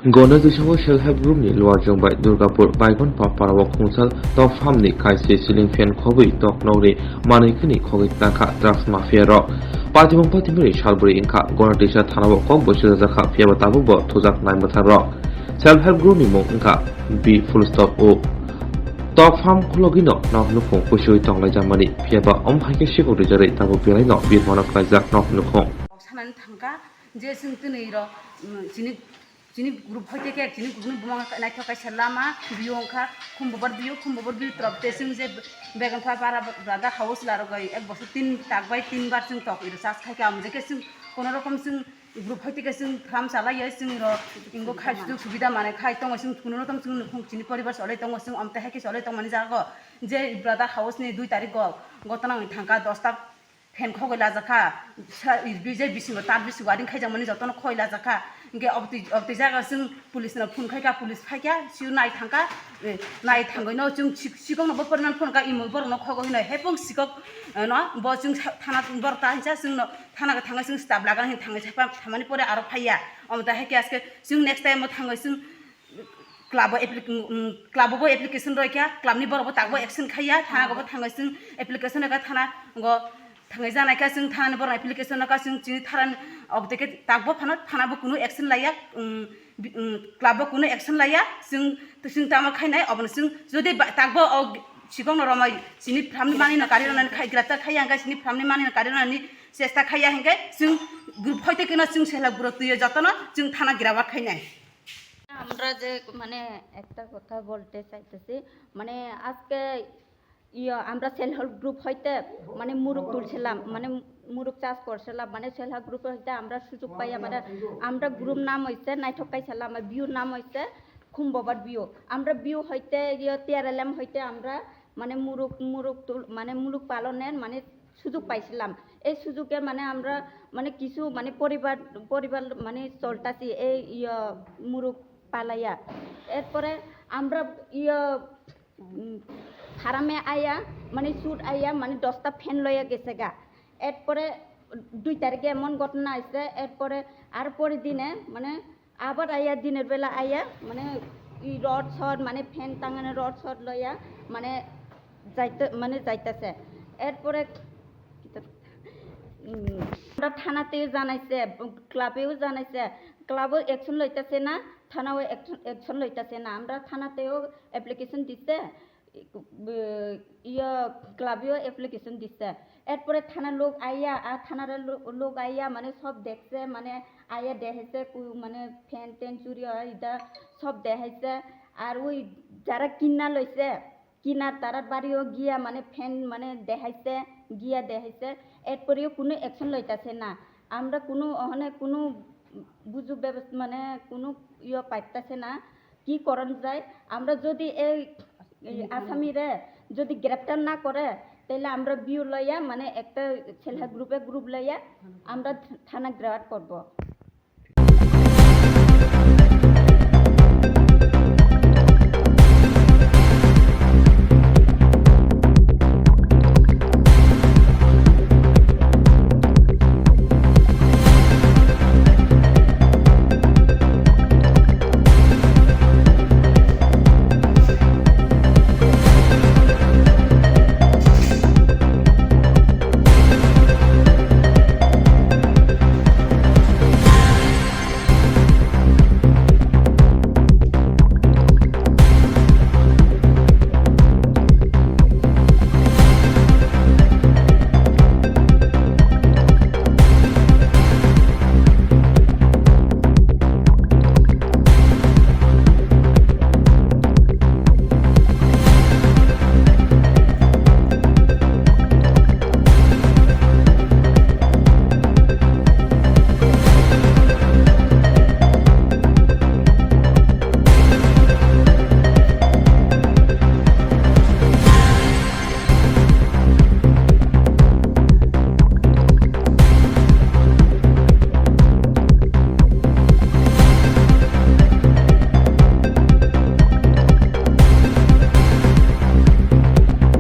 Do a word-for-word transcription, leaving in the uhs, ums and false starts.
Gona Dishango Self Help Group ni Luarjong bai Durgapur Baigon Papara o khungsal tok pham ni kaisi ceiling fan khogwi tok nokni manwi khini khogwi tangkha drugs mafia rok. Patimung patimuri salburi wngkha Gona Disa thana o kok bosi rwjakha phiyaba tabuk bo thujak nai mwthang rok. Self Help Group ni mung wngkha B full stop O. Tok pham khulogwi no nok nukhung puisui tonglaijak mani phiyaba om hai khe sikok rijarwi tabuk belai no birmano khlaijak nok nukhung. Sanani thangkha je chwng twnwi rok, mm, chini Chini group hoite khe chini group ni buma naithok kaisa lama biyo wngkha khumbobar biyo khumbobar biyo torop te chwng je began pha para brother house larok bai ek bosor tin tak bai tin bar chwng tok iro chas khai khe amjai khe chwng kono rokom chwng group hoite khe chwng thram chalai ya chwng ro ingo khai sujuk subida mane khai tongo chwng kono rokom chwng nukhung chini poribar cholai tongo chwng amte hai khe cholai tongmani jago je brother house ni dui tarik go gotona wng thangkha dosta Phen khogoi lajakha, sa-, bijai bisingo tar bisingo ading khaijakmani jotono khoi lajakha. Hinkhe obtwi, obtwi jaga chwng police no phone khaikha, police phaikha, sio nai thangkha, eh, nai thangoi no chwng sik-, sikok no bo poriman phone kha, imo borok no khogoi hino, hepung sikok, eh, no, bo chwng sa-, thana borok ta hinsa chwng no thana khe thangoi chwng staff lagan hin thangoi sapa thamani pore aro phaiya. Omo ta hai khe aske chwng next time o thangoi chwng club o applic-, um, club o bo application roi kha, club ni borok bo tak bo action khaiya, thana go bo thangoi chwng application roi kha thana go Thangwi janai kha chwng thana ni borok application no kha chwng chini thana ni obtwi khe tak bo phano thana bo kunu action laiya, um, bi-, um, club bo kunu action laiya chwng, chwng tamo khainai obono chwng jodi ba-, tak bo o sikok no romoi chini pram ni mani no kari rwnani khai graftar khaiya hwnkhe chini pram ni mani no kari rwnani chesta khaiya hwnkhe chwng group hoite khe no chwng selak group twiyo jotono chwng thana graftar khainai. আমরা যে মানে একটা কথা বলতে চাইতেছি, মানে আজকে ইয়া, আমরা সেলফ হেল্প গ্রুপ হইতে মানে মুরুক তুলছিলাম, মানে মুরুক চাষ করছিলাম, মানে সেলফ হেল্প গ্রুপ হইতে আমরা সুযোগ পাই, আমরা, আমরা গ্রুপ নাম হইছে নাইঠক কাইসালাম, আর বিউর নাম হইছে খুম্ববার বিউ। আমরা বিউ হইতে, ইয়া, টিআরএলএম হইতে আমরা মানে মুরুক, মুরুক তুল-, মানে মুরুক পালনের মানে সুযোগ পাইছিলাম। এই সুযোগে মানে আমরা মানে কিছু মানে পরিবার, পরিবার মানে চলতাছি এই, ইয়া, মুরুক পালাইয়া। এরপরে আমরা, ইয়া, উম, ফার্মে আইয়া, মানে, শুট আইয়া, মানে, দশটা ফ্যান লইয়া গেছে গা। এরপরে দুই তারিখে এমন ঘটনা আইছে, এরপরে আর পরের দিনে, মানে, আবার আইয়া দিনের বেলা আইয়া, মানে, এই রড শড, মানে, ফ্যান টাঙানো রড শড লইয়া, মানে, যাইতে, মানে, যাইতাছে। এরপরে, উম, আমরা থানাতেও জানাইছে, ক্লাবেও জানাইছে, ক্লাবও অ্যাকশন লইতাছে না, থানাও অ্যাকশন, অ্যাকশন লইতাছে না। আমরা থানাতেও অ্যাপ্লিকেশন দিছে, ইয়ে, ক্লাবেও অ্যাপ্লিকেশন দিছে। এরপরে থানার লোক আইয়া, আর থানার লো-, লোক আইয়া মানে সব দেখছে, মানে আইয়া দেখেছে কু-, মানে ফ্যান ট্যান চুরি হয়, এটা সব দেখাইছে। আর ওই যারা কিনা লইছে, কিনার তারার বাড়িও গিয়া মানে ফ্যান মানে দেখাইছে, গিয়া দেখাইছে। এরপরেও কোনো অ্যাকশন লইতাছে না। আমরা কোনো ওখানে কোনো বুঝু ব্যবস্থা মানে কোনো ইয়ে পাইতাছে না। কি করণ যায়? আমরা যদি এই, এই আসামিরে যদি গ্রেপ্তার না করে, তাহলে আমরা বিউ লইয়া, মানে একটা সেলফ হেল্প গ্রুপে গ্রুপ লইয়া আমরা থানা গ্রেপ্তার করব।